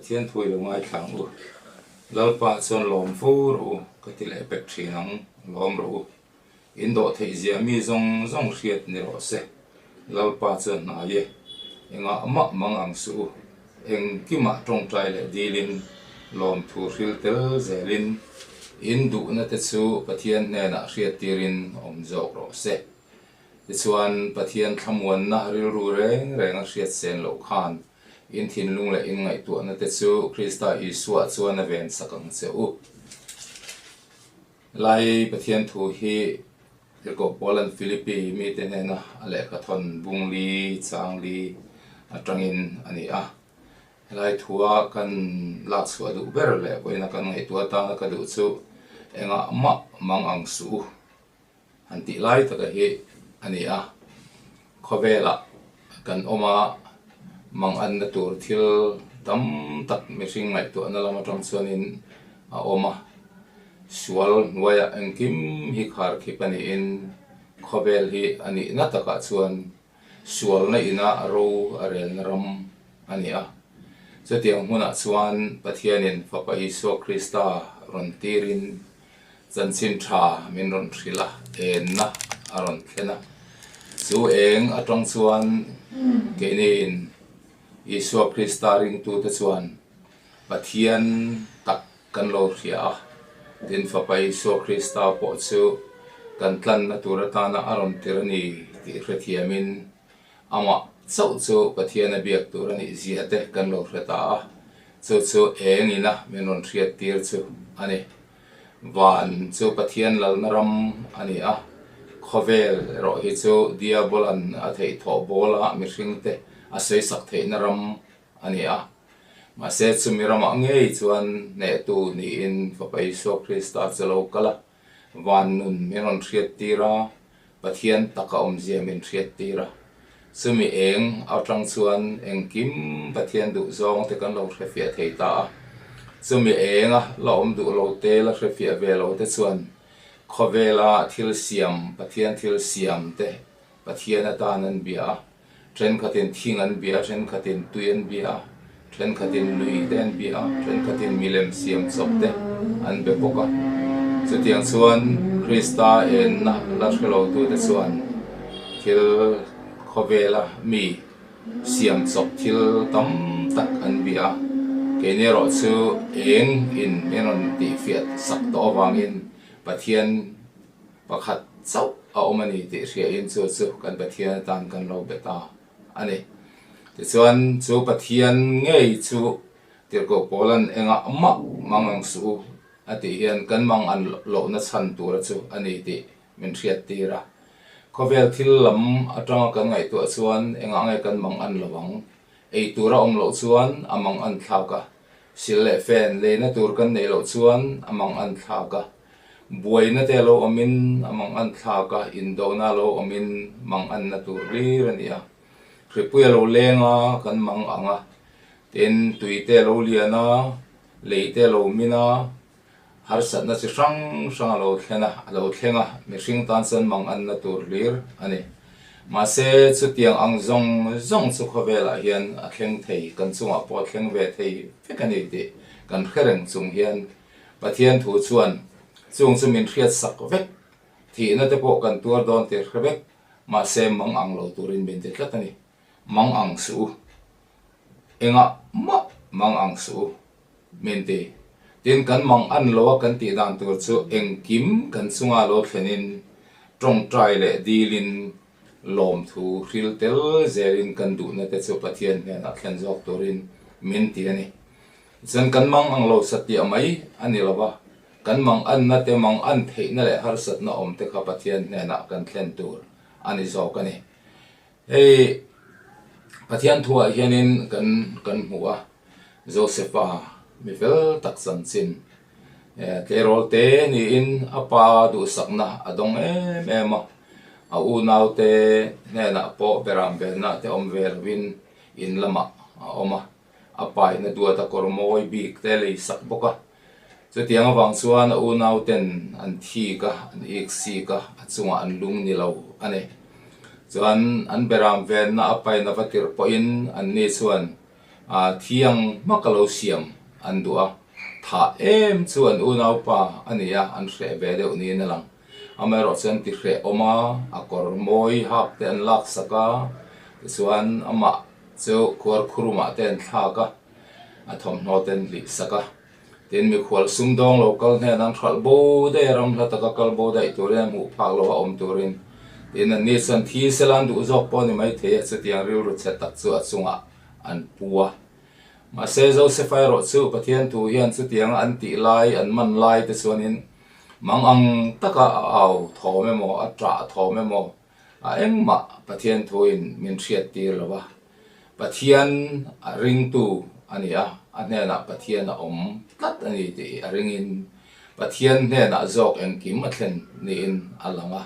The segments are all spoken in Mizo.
Pathian thu i lo ngaithla ang u. Lalpa chuan lawm fo rawh u, ka ti leh pek thin ang, lawm rawh u. In dawh theih zia mi zawng zawng hriat ni rawh se. Lalpa chuan hnai e, engah mah mang ang suh u. Engkimah tawngtai leh dilin, lawmthu hril tel zelin, in duhna te chu Pathian hnenah hriattirin awm zawk rawh se. Tichuan, Pathian thlamuanna rilru reng reng a hriat sen loh khan in thinlung leh in ngaihtuahna te chu Krista Isua chuan a ven sak ang che u. Lai Pathian thu hi Tirhkoh Paulan Philippi mite hnena a lehkha thawn bung li chang li atangin a ni a. Helai thua kan lak chhuah duh ber leh vawiina kan ngaihtuah atana ka duh chu engah mah mang ang suh u. Han tih lai taka hi a ni a, khawvelah kan awm a, manganna tur thil tam tak mihring ngaihtuahna lam atang chuanin a awm a, sual hnuaiah engkim hi kharkhip a niin khawvel hi a nihna takah chuan sualna ina ro a relna ram a ni a. Chutiang hmunah chuan Pathianin Fapa Isua Krista rawn tirin Chanchin tha min rawn hrilh a, enna a rawn thlen a. Chu eng atang chuan keiniin Isua Krista ringtute chuan Pathian tak kan lo hria a, tin Fapa Isua Krista pawh chu kan tlanna tur atana a rawn tir a ni tih hrethiamin Amah chauh chu Pathian a biak tur a nih zia te kan lo hre ta a, chu chu eng ina min rawn hriat tir chu a ni. Van chu Pathian lalna ram a ni a, khawvel erawh hi chu Diabolan a theihthawh bawla mihring te a sawisak theihna ram a ni a. Mahse chumi ramah ngei chuan hnehtu niin Fapa Isua Krista chu lo kal a, Van nun min rawn hriat tir a, Pathian taka awmzia min hriat tir a. Chumi eng atang chuan engkim Pathian duh zawng te kan lo hrefiah thei ta a. Chumi enga la awm duh lo te, la hrefiah ve lo te chuan khawvela thil siam, Pathian thil siam te Pathian atan an bia a. Thenkhatin thing an bia a, thenkhatin tui an bia a, thenkhatin lui te an bia a, thenkhatin milem siam chawp te an be bawk a. Chutiang chuan Krista enna la hre lo tute chuan thil khawvela mi siam chawp thil tam tak an bia a. Keini erawh chu eng in min rawn tihfiah sak tawh avangin Pathian Pakhat chauh a awm a ni tih hriain chu chu kan Pathian atan kan lo be ta a ni. Tichuan chu Pathian ngei chu Tirhkoh Paula'n engah mah mang ang suh u a tih hian kan mang an lohna chhan tura chu a ni tih min hriat tir a. Khawvel thil lam atanga kan ngaihtuah chuan engah nge kan mang an lo ang? Ei tur a awm loh chuan a mang an thlak a, sil leh fen leina tur kan neih loh chuan a mang an thlak a. Buaina te lo awmin a mang an thlak a, indona lo awmin mang anna tur hlir a ni a. Hripui a lo leng a, kan mang ang a. Tin, tui te a lo lian a, lei te a lo min a, harsatna chi hrang hrang a lo thlen a, a lo thleng a, mihring tan chuan mang anna tur hlir a ni. Mahse, chutiang ang zawng zawng chu khawvelah hian a thleng thei, kan chungah pawh a thleng ve thei vek a ni tih kan hre reng chung hian Pathian thu chuan chung chu min hriat sak vek, thihna te pawh kan tuar dawn tih hre vek, mahse mang ang lo turin min ti tlat a ni. Mang ang suh u. Engah mah mang ang suh u min ti. Tin, kan mang an lo a kan tih dan tur chu engkim kan chunga lo thlenin tawngtai leh dilin lawmthu hril tel zelin kan duhna te chu Pathian hnenah thlen zawk turin min ti a ni. Chuan kan mang ang lo satliah mai a ni lo va, kan mang anna te, mang an theihna leh harsatna awm te kha Pathian hnenah kan thlen tur a ni zawk a ni. Hei Pathian thuah hianin kan kan hmu a, Josefa mi fel tak chanchin tleirawl te niin a pa duhsakna a dawng em em a, a unaute hnenah pawh beram venna te awm ve lovin in lamah a awm a. A paina duat a kawr mawi bik te lei sak bawk a. Chutiang avang chuan a unau ten an thik a, an ik sik a, a chungah an lung ni lo a ni. Chuan an beram venna a paina va tirh pawhin anni chuan Thi ang hmaka lo siam an duh a, thah em chu an unaupa a ni a, an hreh ve deuh niin a lang. Amaherawh chuan ti hreh awm a, a kawr mawi hak te an laksak a, tichuan amah chu khuar khurumah te an thlak a, a thawmhnaw te an hlihsak a. Tin, mikhual sumdawng lo kal hnen an hralh bo daih a, ram hla taka kal bo daih turin a hmuh phak loh a awm turin. Tin, anni chuan thi sela an duh zawk pawh a ni maithei a, chutiang rilru chhe tak chu a chungah an pu a. Mahse, Josefa erawh chu Pathian thu hian chutianga an tih lai, an man lai te chuanin mang ang taka a au thawm emaw, a ṭah thawm emaw, a engmah Pathian thuin min hriattir lo a. Pathian a ringtu a ni a, a hnenah Pathian a awm tlat a ni tih a ringin Pathian hnenah zawk engkim a thlen niin a lang a.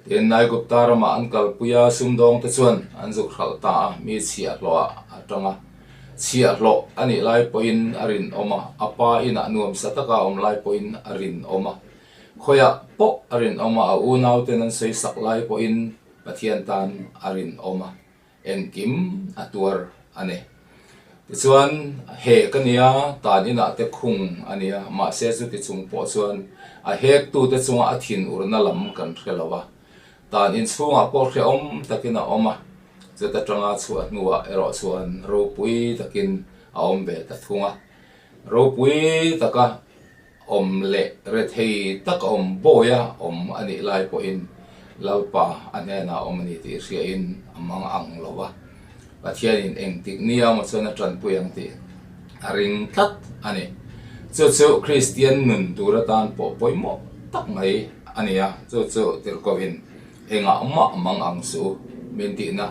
Tin, Aigupta ramah an kalpui a, sumdawngte chuan an zuk hralh ta a, mi chhiahhlawhah a tang a. Chhiahhlawh a nih lai pawhin a rinawm a, a pa inah nuamsa taka a awm lai pawhin a rinawm a. Khawiah pawh a rinawm a, a unauten an sawi sak lai pawhin Pathian tan a rinawm a. Engkim a tuar a ni. Tichuan, hek a nia, tan inah te khung a nia, mahse chuti chung pawh chuan a hektute chunga a thinurna lam kan hre lo a. Tan inchhungah pawh hrehawm takin a awm a, chuta tanga chhuah hnuah erawh chuan ropui takin a awm ve ta thung a. Ropui taka Awm leh rethei tak a awm bawia awm a nih lai pawhin Lalpa a hnenah a awm a ni tih hriain a mang ang lo va, Pathianin engtik nia maw chuan a tanpui ang tih a ring tlat a ni. Chu chu Kristian nun tur atan pawh pawimawh tak mai a ni a, chu chu tirhkohin engah mah mang ang suh u min tihna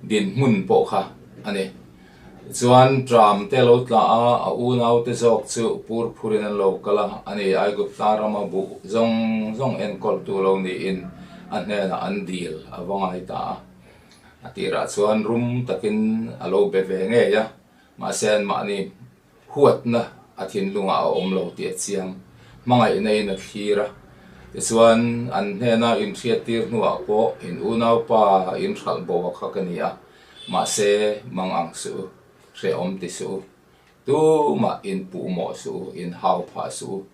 dinhmun pawh kha a ni. Tichuan, Tram te lo tla a, a unaute zawk chu pur phurin an lo kal a, ani Aigupta rama buh zawng zawng enkawltu lo niin a hnenah an dil a va ngai ta a. A tirah chuan rum takin a lo be ve ngei a, mahse anmahni Huatna a thinlungah a awm lo tih a chiang. Hmangaihna in a thlir a. Tichuan, an hnena inhriattir hnuah pawh in unaupa in hralh bo a kha ka ni a, mahse mang ang suh u, hrehawm ti suh u, tumah in puh mawh suh u, in hau phah suh u,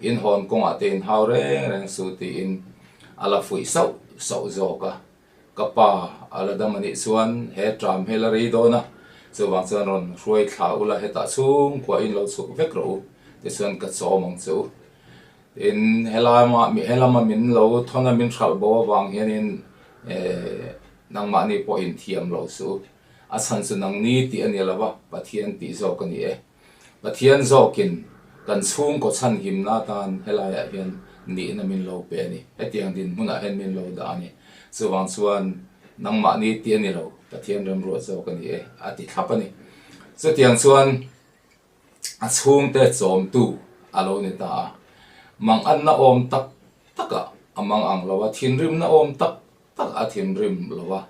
in hawn kawngah te in hau reng reng suh tiin a la fuih sauh sauh zawk a. Ka pa a la dam a nih chuan he ṭam hi la rei dawn a, chuvang chuan rawn hruai thla ula hetah chhungkua in lo chhuk vek rawh u, tichuan ka chawm ang che u. Tin, helama helama min lo thawn a min hralh bo avang hianin nangmahni pawh inthiam lo suh u. A chhan chu nangni tih a ni lo va, Pathian tih zawk a ni e. Pathian zawkin kan chhungkaw chhanhimna atan helaiah hian nihna min lo pe a ni. Hetiang dinhmunah hian min lo dah a ni. Chuvang chuan nangmahni tih a ni lo, Pathian remruat zawk a ni e, a ti thlap a ni. Chutiang chuan a chhungte chawmtu a lo ni ta a. Manganna awm tak takah a mang ang lo a, thinrimna awm tak tak a thinrim lo a,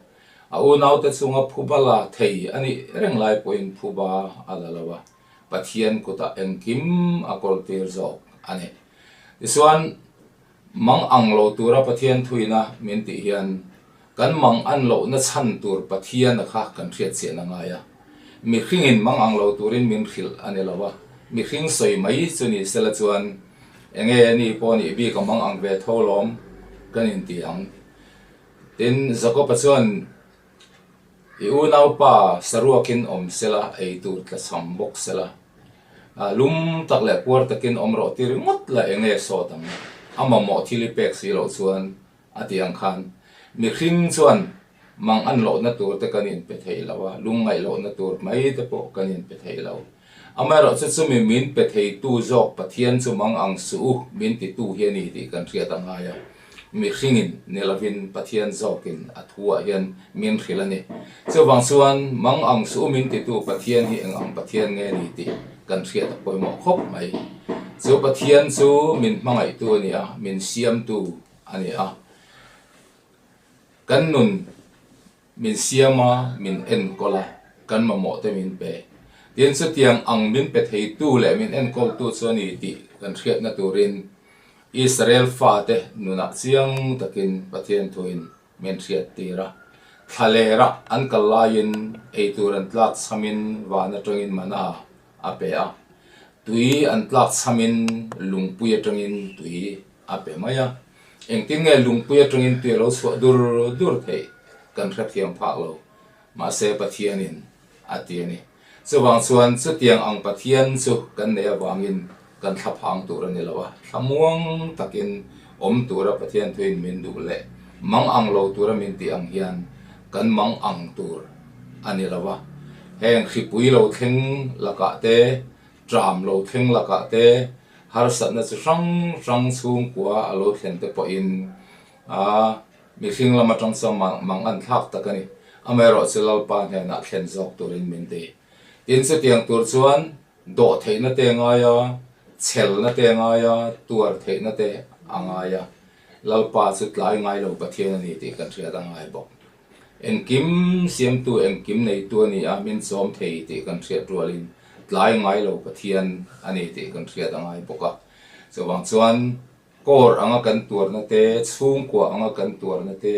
a unaute chunga phuba la thei a nih reng lai pawhin phuba a la lo a, Pathian kutah engkim a kawltir zawk a ni. Tichuan, mang ang lo tura Pathian thuina min tih hian kan mang an lohna chhan tur Pathiana kha kan hriatchian a ngai a. Mihringin mang ang lo turin min hrilh a ni lo a, mihring sawi mai chu ni sela chuan enge ni pawh nih bik a mang ang ve tho lawm kan inti ang. Tin, Jakob-a chuan I unaupa saruakin awm sela, ei tur tlachham bawk sela, lum tak leh puar takin awm rawh ti ringawt la enge sawt ang, a mamawh thil i pek si loh chuan A tih ang khan, mihring chuan mang an lohna tur te kan inpe thei lo a, lungngaih lohna tur mai te pawh kan inpe thei lo. Amaherawhchu chumi min pe theitu zawk Pathian chu mang ang suh u min titu hi a ni tih kan hriat a ngai a. Mihringin ni lovin Pathian zawkin a thuah hian min hrilh a ni. Chuvang chuan mang ang suh u min titu Pathian hi eng ang Pathian nge ni tih kan hriat a pawimawh khawp mai. Chu Pathian chu min hmangaihtu a ni a, min siamtu a ni a. Kan nun min siam a, min enkawl a, kan mamawh te min pe. Tin, chutiang ang min pe theitu leh min enkawltu chu a ni tih kan hriatna turin Israel fate nunah chiang takin Pathian thuin min hriattir a. Thlalera an kal laiin eitur an tlak chhamin van atangin mana a pe a, tui an tlak chhamin lungpui atangin tui a pe mai a. Engtin nge lungpui atangin tui a lo chhuah dur dur theih kan hrethiam phak lo. Mahse Pathianin a ti a ni. Chuvang chuan chutiang ang Pathian chu kan nei avangin kan thlaphang tur a ni lo a, thlamuang takin awm tura Pathian thuin min duh leh mang ang lo tura min tih ang hian kan mang ang tur a ni lo a. Heng hripui lo thleng lakah te, ṭam lo thleng lakah te, harsatna chi hrang hrang chhungkua a lo thlen te pawhin a Mihring lam atang chuan mang an thlak tak a ni. Amaherawhchu Lalpa hnenah thlen zawk turin min ti. Tin, chutiang tur chuan dawh theihna te a ngai a, chelna te a ngai a, tuar theihna te a ngai a. Lalpa chu tlai ngai lo Pathian a ni tih kan hriat a ngai bawk. Engkim siamtu, engkim neitu a ni a, min chawm thei tih kan hriat rualin tlai ngai lo Pathian a ni tih kan hriat a ngai bawk a. Chuvang chuan Kawr anga kan tuarna te, chhungkua anga kan tuarna te,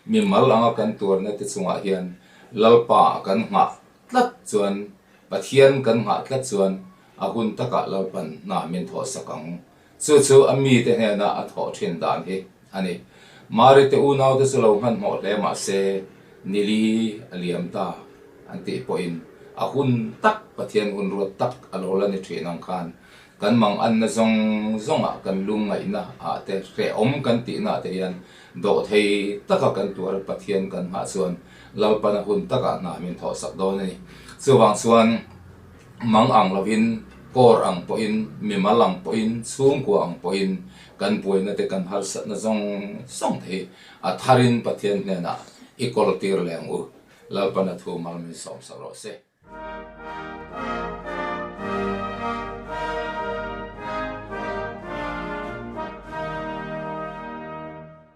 mimal anga kan tuarna te chungah hian Lalpa kan nghah tlat chuan, Pathian kan nghah tlat chuan a hun takah Lalpan hna min thawhsak ang. Chu chu a mite hnena a thawh thin dan hi a ni. Mari te unaute chu lo hmanhmawh hle mah se, nili a liam ta an tih pawhin a hun tak, Pathian hun ruat tak a lo la ni thin ang khan Kan manganna zawng zawngah kan lungngaihna ah te hrehawm kan tihna ah te hian dawhthei taka kan tuar Pathian kan nghah chuan Lalpana hun takah hna min thawhsak dawn a ni. Chuvang chuan mang ang lovin, kawr ang pawhin, mimal ang pawhin, chhungkua ang pawhin kan buaina te kan harsatna zawng zawng te hi a tharin Pathian hnenah i kawl tir leh ang u. Lalpana thu mal min sawmsak rawh se.